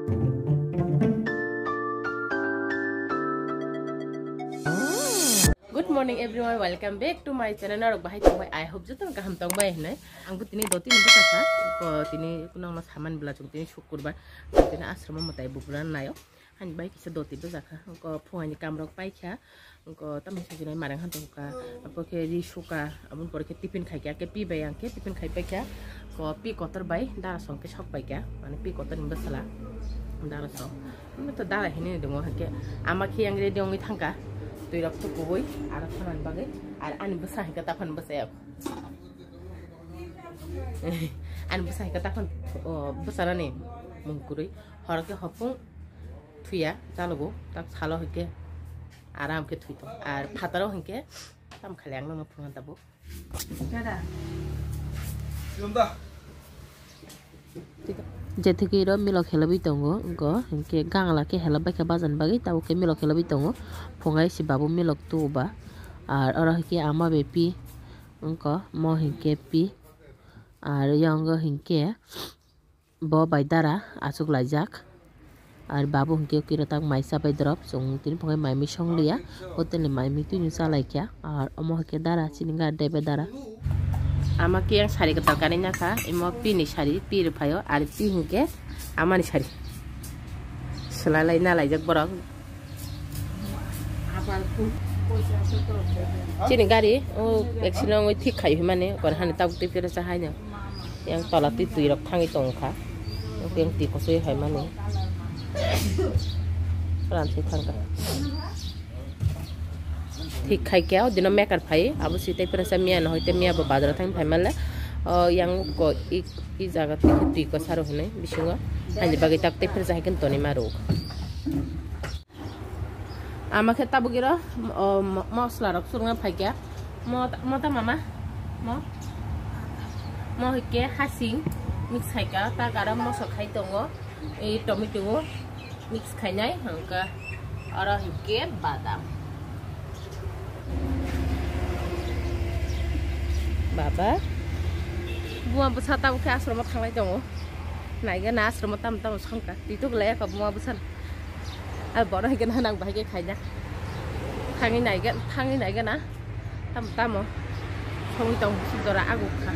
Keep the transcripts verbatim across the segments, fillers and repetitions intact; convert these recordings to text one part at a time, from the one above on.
Good morning everyone, welcome back to my channel. Norok bahai tongbai, I hope jotono kaham tongbai hinwi. Ang bo tini doti ni bwsa kha, ko tini kunang no saman bwla chung tini sukurbar, tini asromo mwtai bubra nayo. Ani bai kisa doti bwsa kha, ko phungai ni kamrok paikha, ko tamni sajinai marang han tongkha, apo khe ri suka, aboni pore khe tiffin khaikha, khe pi bai ang khe tiffin khai paikha, ko pi kotor bai dara song khe sok paikha, mane pi kotor ni bwsala dara song. Ano to dara hinwi tongo hwnkhe, ama khe yang ready wngwi thangkha, twi rok to kubui aro thangna bagwi, ar ani bwsa hwnkhe taphano bwsa yak. Ani bwsa hwnkhe taphano, o, bwsa nani mung kwrwi, horo khe hopung thuya chalogo, tak salo hwnkhe aram khe thwi tong, ar phataro hwnkhe tam khali ang nangno phungan tabuk. Jethwkwi ro milok helabwi tongo, wngko hinkhe gangla khe helabwi kha bajani bagwi, tabuk khe milok helabwi tongo. Phungai se babu milok tuba, ar oro hinkhe ama bai pi, wngko mo hinkhe pi, ar yango hinkhe bo bai dara achuk laijak. Ar babu hwnkhe kiro tak mai chabai drop, chwng tini phungai mai mui song liya, hotel ni mai mui twi cha laikha. Ar omo hwnkhe dara chini gari driver dara. Ama khe yang sari kwtal kanwi nakha, imo pi ni sari, pi rwphaio, ar pi hwnkhe amani sari. Swlai lai na laijak borok. Chini gari o accident wngwi thik khai hwnmani, kor hani tabuk twi pira cha haino. Yang tola twi twi rok thangwi tong kha. Yang twi kosoi hai mani. Ran se thang kha. Thik khai khe o dino maker phai, abo si tei pira cha miya no hoi tei miya bo bazar thang phai male. O yang ko i, i jaga twi twi ko saro hwnwi bisingo. Hani bagwi tak tei pira cha hai khe toni ma ruk. Ama khe tabuk iro, o, mo-, mosla rok surungna phaikha. Mo, mo ta mama? Mo? Mo hwnkhe hasing mix khaikha, tak aro moso khai tongo. E tomato o mix khainai, hwnkhe oro hwnkhe badam. Baba. Buma bwsa tabuk khe asromo thanglai tongo. Naigana asromo tamo tamo songkha. Twi tuk lai kha buma bwsano. Ar boro hai gana nang bahai khe khaina. Thangwi naiga, thangwi naigana. Tamo tamo. Songwi tong jora aguk kha.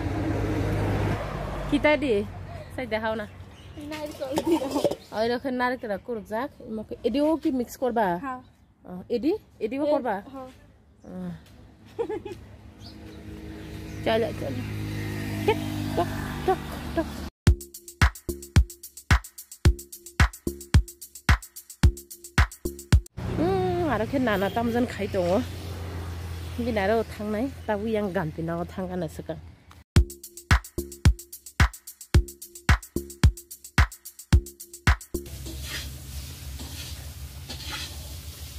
Kita di. Sai de hauna. Narikol di. Oi ro khe narikol kurjak. Imo khe edi o ki mix korba? Ha. Oh, edi? Edi o korba? Ha. Ah. Chala, chala. Tok, tok, tok, tok. Hmm, aro khe nana tamjani khai tongo. Bini aro thangnai, tabuk yang ganti nago thangkha na swkang.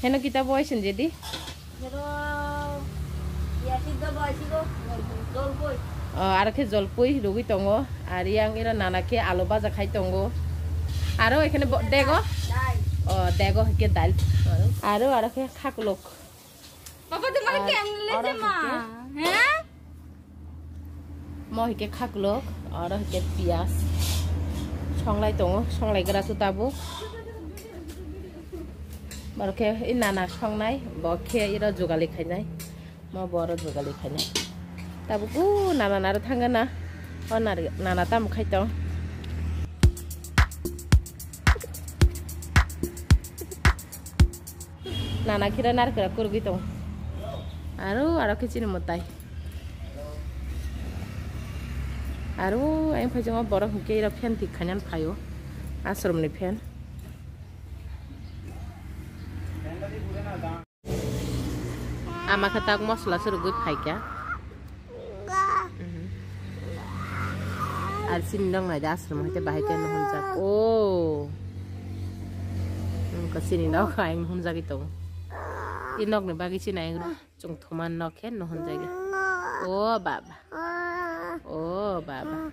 Heno kita boy sen jadi. Hero, ya siddo boy sigo, jolpoi. Oh, aro khe jolpoi rugwi tongo. Ar yang iro nana khe alu baja khai tongo. Aro ekhane bo-, dego? Dal. Oh, dego hwnkhe dal. Aro, aro khe khaklok. Papa, tu main game le oro ma. Hwnkhe? He? Mo hwnkhe khaklok, oro hwnkhe piyaj. Songlai tongo, songlai gra su tabuk. Borok khe i nana songnai, bo khe iro jugali khainai. Mo boro jugali khainai. Tabuk u nana naro thangana. O nari-, nana tamo khai tong. Nana khe narikra kurugwi tong. Aro, aro khe chini mwtai. Aro, ayang phai jwngo borok hwnkhe iro fan thik khainani phaio. Ashram ni fan. Ama khe tak mosla se rwgwi phaikha. Mhm. Ar chini nok nai da ashram hai tei bahai khe nuhunjak. O. Wngkha chini nok hai nuhunjagwi tongo. I nok ni bagwi chini ayang rw chwng thuma nok khe nuhunjagwi. O baba. O baba.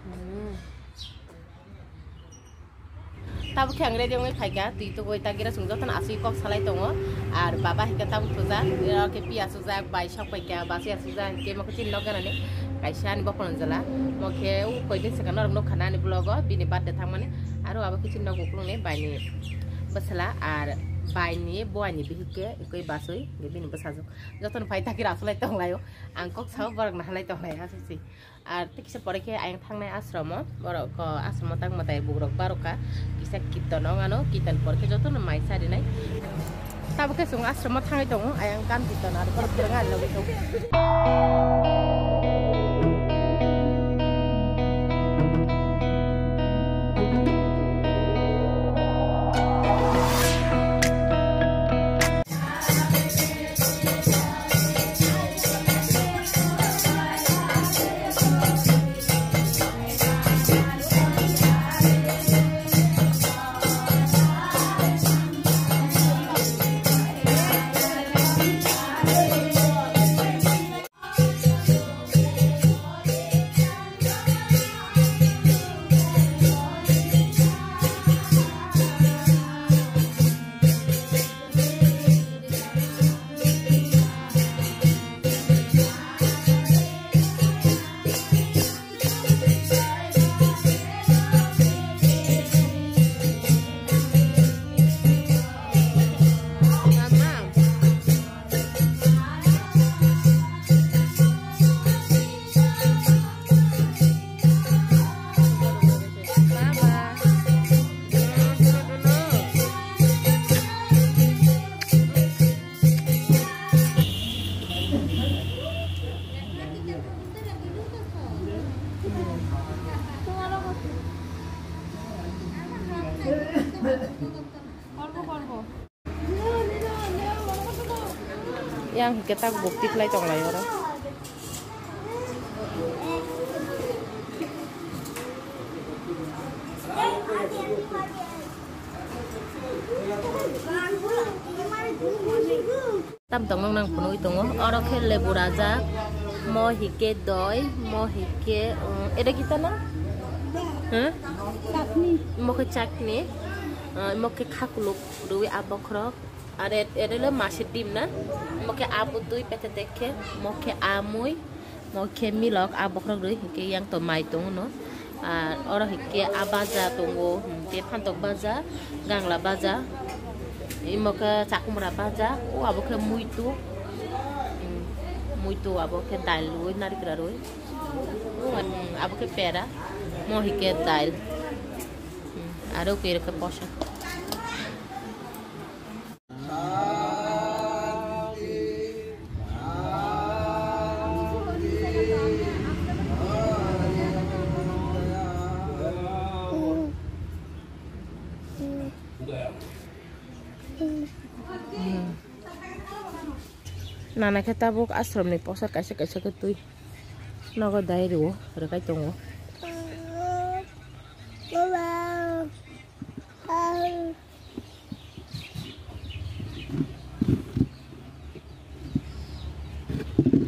Hmm. Tabuk khe ang ready wngwi phaikha, twi tugwi ta gira chwng jotono aswk kok salai tongo. Ar baba hai khe tabuk thujak, oro khe piya sujak, bai sok paikha, basi aswk jak, hwnkhe imo khe chini nok ganani kaisa ani bokhorok ni jala. Mo khe u koidin swkang norok nukha na ani vlog o, bini birthday thangmani. Aro abo khe chini nok ukulukni baini bwsala, ar baini buaini bihik khe ekoi basui, hwnkhe bini bwsajwk. Jotono phai ta gira asulai tonglaio, ang kok sao borok nahalai tonglai aswk si. Ar tei kisa pore khe ayang thangnai ashram o, borok, o, ashram o tangma tai bugrok barokha, kisa kirtan ong ano, kirtan pore khe jotono mai sarinai. Tabuk khe chwng ashram o thangwi tongo, ayang kan kirtan aro borok kwrwng ani logi tongo. Yang hingke tak bukti khlai tong lai oro. Tam tong nang phunui tongo. Oro khe lebu rajak, mo hingke doi, mo hingke, um, ede kita na? Huh? Chutney. Mo khe chutney, uh, mo khe khakuluk rwi abokhorok. Are, ere le mase dim na, mo khe abutui pete tekke, mo khe amui, mo khe milok, a bokhorok rwi hinkhe yang to mai tongo no. Ar oro hinkhe a baja tongo, hinkhe phantok baja, gangla baja, imo khe chakumra baja, o abo khe muitu, muitu abo khe dail rwi, narikra rwi, abo khe pera, mo hinkhe dail, aro khe posa. Nana khe tabuk ashram ni posa kaisa kaisa khe twi nogo dai rwo rwkai tongo.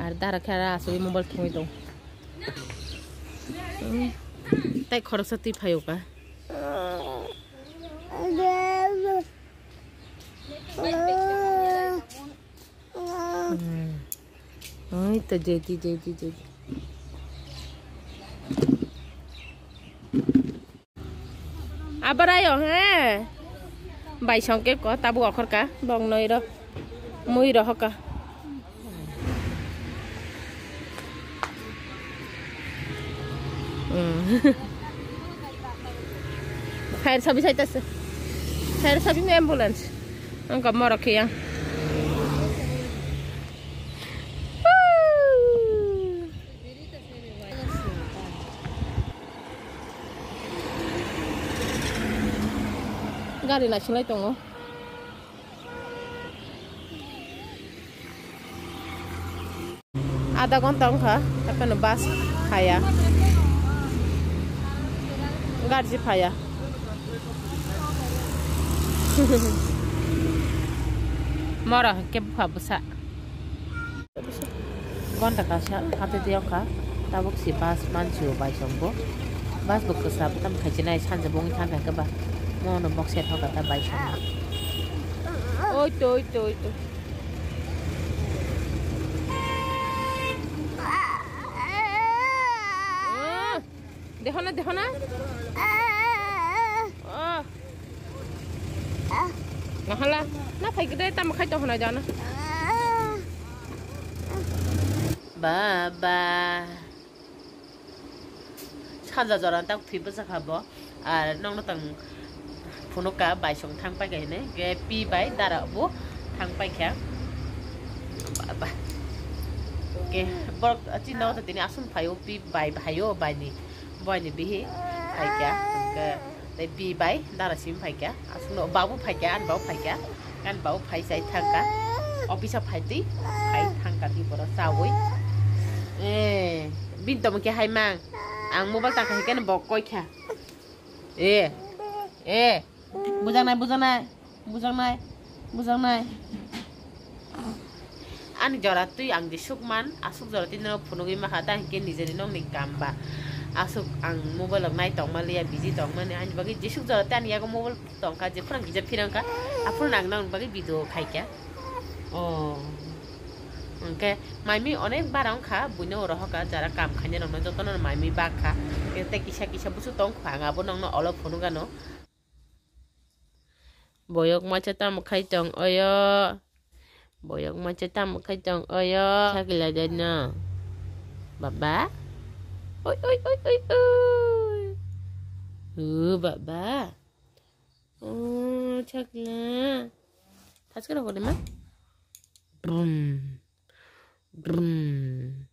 Ar dara khe ara asugwi mobile thwngwi tong. Tei khoroksa twi phaio ka. Oi to jeti jeti jeti. Abar ayo he. Bai songke ko tabuk okhorka bong noi ro. Mui ro hoka. Fire sabi saita se. Fire sabi me ambulance. Angka moro kiyang. Gari naisinglai tongo. Adha ghonta wngkha, haphano bus phaiya. Garji phaiya. Moro hinkhe bupha bwsa. Gonta kaisa hati de wngkha, tabuk si bus mansi o bai songbo. Bus bo kwsa, tamo khaichinai sanja bo wngwi thangkha khe ba. Mo no box set hoka ta bai song. Oi to, oi to, oi to. Ah, deho na, deho na. Oh. Mahala, na phai gede tam khai to hona jana. Baba. Sanja jora tak thwi bwsa kha bo. Ar nokno tang phunuk ka bai song thang pai kha hinwi. Ke pi bai dara bo thang pai kha. Ba, ba. Ke borok chini no tini aswng phaio pi bai phaio bai ni. Boini bihi phaikya, hwnkhe tei bi bai dara simi phaikya, aswkno babu phaikya, ani babu phaikya, ani babu phai chai thangkha, office o phaitwi phai thangkha twi borok chawi. Eh, bini tongmung khe hai mang, ang mobile tangkha hikhe bo koikha. Eh, eh. Bujaknai, bujaknai, bujaknai, bujaknai. Ani jora twi ang jesuk man, aswk jora twi nono phunugwi makha, ta hinkhe nijeni nokni kam ba. Aswk ang mobile rok nai tongma liya, busy tongmani, ani bagwi jesuk jora twi ani yago mobile tongkha, jephuru ang kisa phirangkha, aphuru ang nokni bagwi video khaikha. Oh. Hwnkhe maimi onek bara wngkha, buino rohorkha, jara kam khainai rokno jotono maimi bakha. Tei kisa kisa busu tongkha, ang abo nokno olo phunukgano. Boyok macha tamo khai tong oyo. Boyok macha tamo khai tong oyo. Sakila deno. Baba. Oi, oi, oi, oi, oi. Uh, baba. Oh, sakila. Thas kira kore ma. Brum. Brum.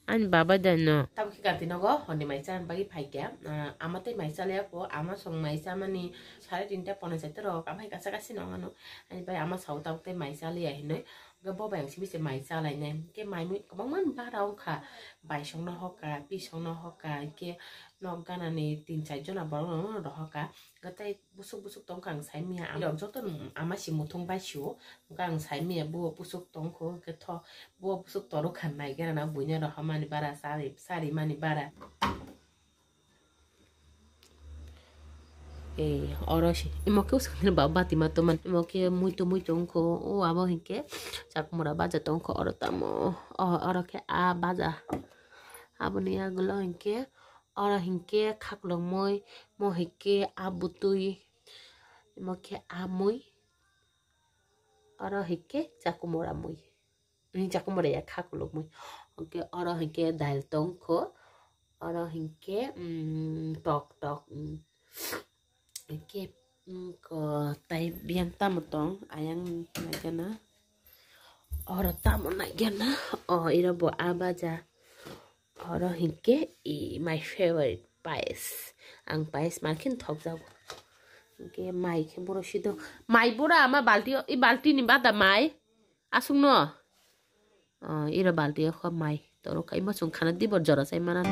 Ani baba dano. Tamo khe gati nogo honni mai chana bagwi phaikha. Ah, ama tei mai chalaya kho, ama song mai chamani sare tinta pona chaita rok, ama hai kasa kasi no ano. Ani bai ama sao tabuk tei mai chalaya hinoi. Ga bo bai ang simi se mai chalainai. Ke mai mui kwbangma bara wngkha. Bai songno hoka, pi songno hoka, ke nok ganani tin char jona borok no rohoka. Ga tei busuk busuk tongkha ang saimanya. Ang joto ama si muthung bai sio. Ang saimanya bo busuk tongkho, hwnkhe tho bo busuk toro kha naigera na buina rohormani bara, sari, sarimani bara. Eh, oro si, imo khe usuk ni ba bati ma toman, imo khe muito muito wngkho, o abo hinkhe chakmura baja tongkho oro tamo, o, oro khe a baja, aboni yagulo hinkhe, oro hinkhe khaklokmui, mo hinkhe a butui, imo khe a mui. Oro hinkhe chakumura mui. Ni chakumura ya khakuluk mui. Oke, oro hinkhe dail tongkho. Oro hinkhe, mm, tok tok, mm. Hinkhe, mm, ko tai biyang tamo tong, ayang naigana. Oro tamo naigana. O, iro bo a baja. Oro hinkhe i my favorite payas. Ang payas mankhe thokjago. Hinkhe mai khe boro sido. Mai bora ama balti o, i balti ni bada mai. Aswk no. O, iro balti o kho mai. Toro kai mo chung khana dibor jora chai mana.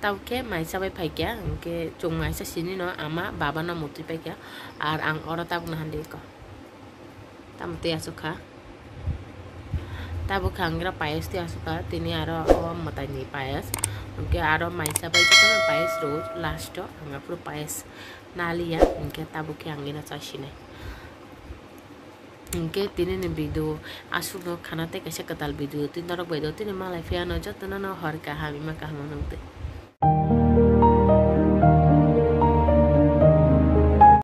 Tabuk khe maisa bai phaikha, hinkhe chwng maisa sinino ama babano mutwi paikha, ar ang oro tabukno hande eko. Tamo tei aswk kha. Tabuk khe ang oro payas tei aswk kha, tini aro o mwtaini payas. Hinkhe aro maisa bai jotono payas rwo last o, ang aphuru payas naliya, hwnkhe tabuk khe ang ino chasinai. Hwnkhe tini ni video aswk no khana tei kaisa kwtal video twi norok bai do tini malai phiya no joto no no hor kaham ima kaham no twi.